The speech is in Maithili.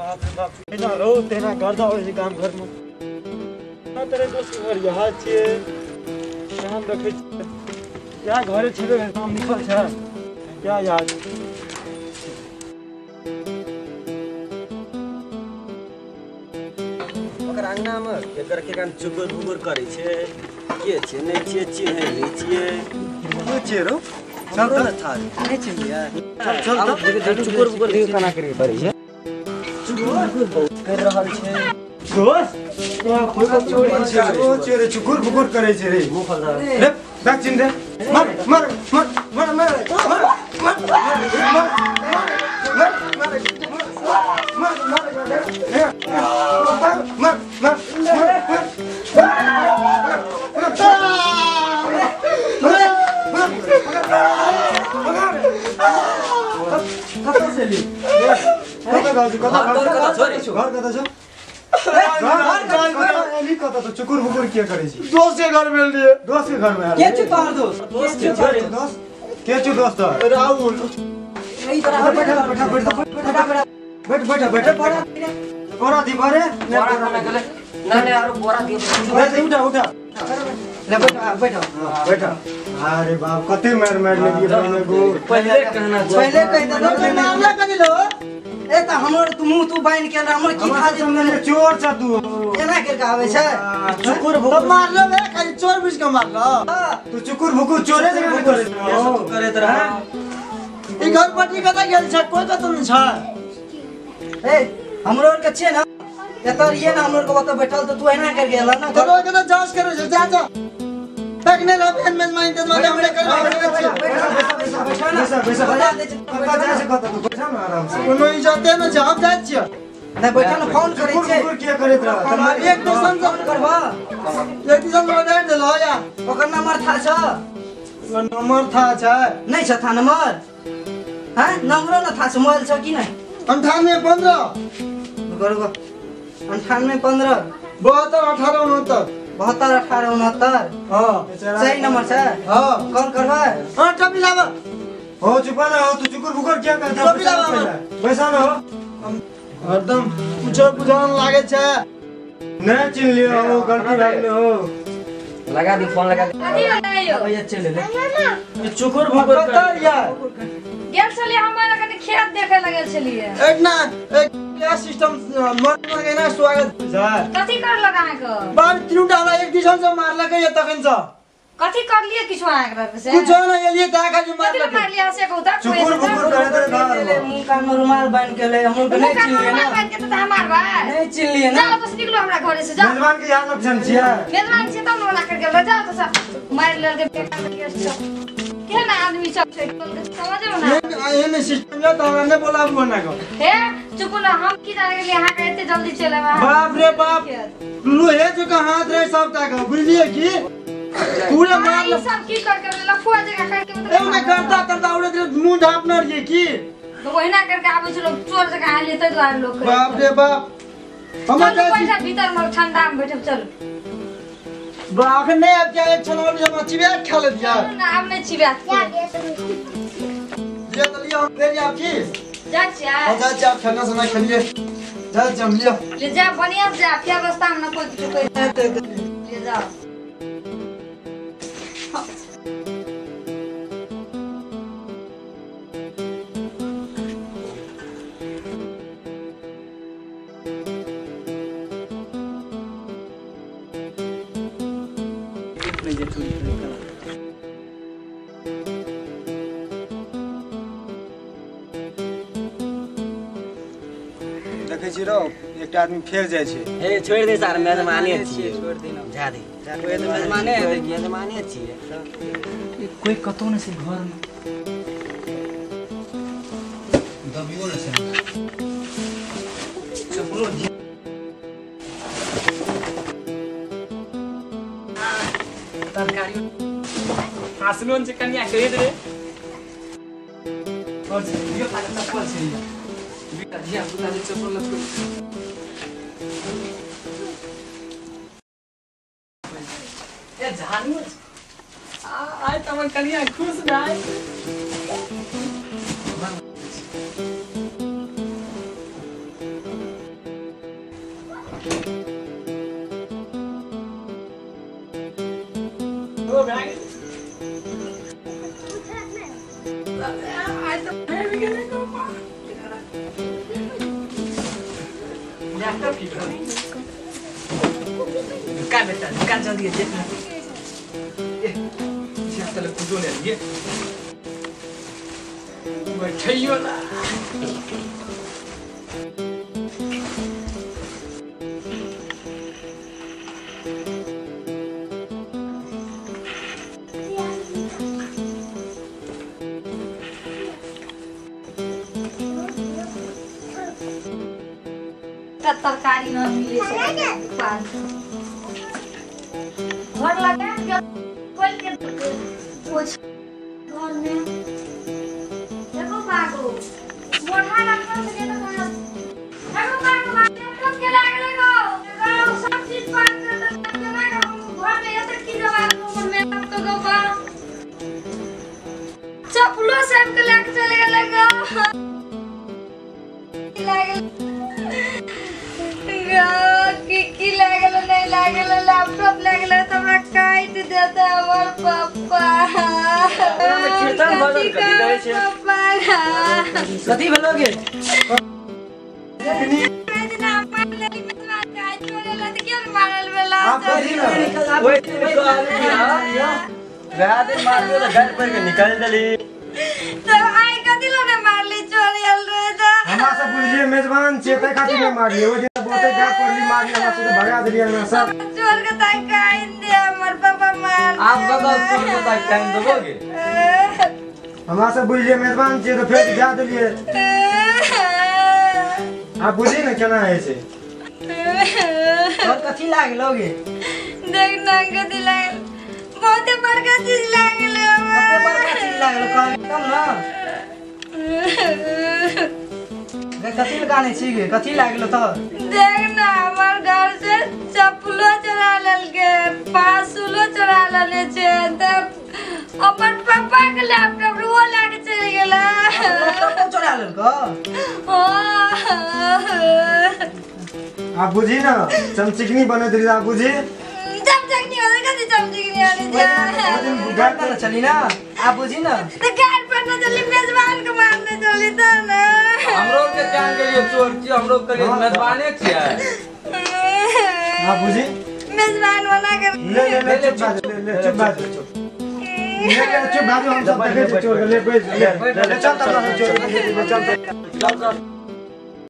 बाप रे बाप एना रहो तेना गर्दा होइ छै गाम घरमे। तेरे दोस्त घर यहाँ छियै काम देखै छियै क्या घरे छेबे काम निकल छै क्या यार। ओकर अंगनामे एकर के कान चुगुर बुगुर करै छै के छै नहि छियै चिन्है नहि छियै के छियै रो चल त नहि चिन्हलियै चल चल त चुगुर बुगुर देखियौ केना करि करै छै चुगुर बुगुर बहुत कर रहल छै दोस्त चोरी चुकुर बुकुर करे छै रे रे बैक चिन रे मार मार मार मार मार मार मार मार मार मार मार मार मार कता से ली कता गाउँ कता घर कता छ घर कता चुकुर बुकुर के करे छी दोस्त के घर में लिए दोस्त के घर में के छु तोहर दोस्त दोस्त के दोस्त के छु दोस्त राहुल ई तरह बैठ बैठ बैठ बैठ बैठ बैठ बोरा दी बारे बोरा खाना गेले ना ना आरो बोरा दी उठा उठा ले बैठ बैठ बैठ। अरे बाप कते मार मार लेलिए पहिने गो पहिले कहना पहिले कह दे मामला कथि लो ए त हमर तू मुंह तू बाइन के हमर की खा दे चोर छ तू एना कर के आवे छै चुकुर भुकुर मारलो बे खाली चोर बुझ के मारलो तू चुकुर भुकुर चोरे जगह करे तू करैत रह ई घर पटी कता गेल छ कोई कत न छ ए हमरो के छे ना एत रहिए ना हमरो के ओत बैठल त तू एना कर गेल ना तोरो के त जांच करे छ जा जा तकने ल पेन में माइन त माने हमरे कर बैसा बैसा कता जा से कता तू बैठा ना आराम से कोनो इज्जते न जाम जाय छियै नहीं बैठा ना फोन करै छै चुकुर के करैत रह एक दोसन से करबा एक दोसन ऑर्डर देलो या ओकर नंबर था छ ओकर नंबर था छ नहीं छ था नंबर हां नंबरो न था छ मोबाइल छ कि नहीं 98 15 रुको रुको 98 15 72 18 69 72 18 69 हां सही नंबर छ हां कॉल करबा हां टपी लावा हो चुपा ना हो तू चुकुर बुकुर क्या करता टपी लावा बैसा ना हो हरदम कुछो बुझान लागे छ नहीं चिन्ह लियो हो गलती भए गेल हो लगा दी फोन लगा दी भैया चल ले चुकुर बुकुर कर यार गेल छलिए हमरा कनी खेत देखे लगल छलिए एक ना एक क्या सिस्टम मर लगे ना स्वागत कथि कर लगा के बार तीनटा हमरा एक दिसन से मारलक ये तखन से कथि कर लिए किछु अहाँ के से कुछो ना एलिए ता खाली मार कथि मार लिया से कहू त चुकुर बुकुर करैत रह मुंह कान में रुमाल बांध के ले हम के नहीं चिन्हलिए ना बांध के त हमार भाई नहीं चिन्हलिए ना जाओ तो निकलो हमरा घरे से जाओ मेजबान के याद लक्षण छियै मेजबान छियै तब न ओना कर गेल जाओ तो सब मार लेल के बेकार के सब केना आदमी सब छै समझो ना एने सिस्टम या त हमरा नै बोलाबू ना को हे चुप ना हम की जाने गेलिए अहाँ के एते जल्दी चले बाप रे बाप लोहे जो का हाथ रहे सब ता के बुझलिए की पूरा मार ई सब की कर के लफुआ जगह कर के मतलब एने करता करता उड़े मुंह ढापना रहिए की तो ओहिना करके आबै छै लोग चोर जगह आले तै दुआरे लोग बाप रे बाप हम पैसा भीतर में ठंडा में बैठब चलू बाप नहीं अब क्या एक छनौर जमा चिबिया खा ले दिया ना अब नहीं चिबिया ये तो लिया हम फेर आप की जा जा जा जा खाना सना खेलिए जा जम लिया ले जा बढ़िया जा फिर रास्ता में ना कोई किछु कहि ले जाओ। देखै छी रौ एकटा आदमी फेर जाइ छै हे छोड़ि दे सार मेजबाने छियै छोड़ि दे ना जा दे कोई तो मेजबाने है मेजबाने छियै कोई कतौ नै छै घर में दबियो नै छै चपलो तरकारी हसलोन छै कनिया कहि दे और यो खाली चप्पल छै धिया पुता जे चप्पल लटको ए झानू आइ त हमर कनिया खुश भए भए गेल आइ तऽ भेल गेलै गो लैपटॉप की का बेटा का जल्दी जे ए चल कुदो ले लिए बैठियो ना तरकारी न मिले छै दुकान घर लगा के खोल के पोछ घर में देखो बागो मोढ़ा रखल से तो देखो बागो लैपटॉप के लागले गो देखो सब चीज पास के तो केना के घर में एत की जवाब हमर में तो गो बा चप्पलो सब के लेके चले गेले गो लागल की लागल नहीं लागल लैपटॉप लागल त हमरा काट देता हमर पापा। कीर्तन भजन कथी कहै छै कथी भेलो गे वएह दिन मारलियो त गारि पढ़ि के निकालि देली त आइ कथी लने मारली चोरी आयल रहे त हमरा सब बुझलिए मेजबान छियै तै खातिर नहि मारलियै ओहि दिन बहुते गारि पढ़ली मारली हमरा सब भगा देलियै हमरा सब चोर के ताई काइन दे हमर पापा मार आप बताओ चोर के ताई काइन देबोगे हमरा सब बुझलिए मेजबान छियै त फेर जा देलियै आप बुझी ने केना होइ छै और कथी लागलो गे देख ना कथी लागल बहुते बड़का चीज लागल कते बड़का चीज लागल कम ना गे कथी लगाने छी गे कथी लागल त देख ना हमर घर से चप्पलो चोरा लेलके पासुलो चोरा लेने छै त हमर पापा के लैपटॉप वो लाके चलि गेला लैपटॉप चोरा लेलको आप बुझी ना चमचिकनी बनैत रही आप बुझी चमचकनी होले कथी चमचकनी होले गाड़ पर चली ना आप बुझी ना त गाड़ पर न चली मेजबान के मारने चली त ना हमरो के जान के लिए चोर छी हमरो के लिए मेजबाने छियै आप बुझी मेजबान बना के ले ले ले चुप बाजू ले चुप बाजू ले ले चुप बाजू हम सब देखै छी चोर के ले बैठ ले ले चल त चोर के चल चल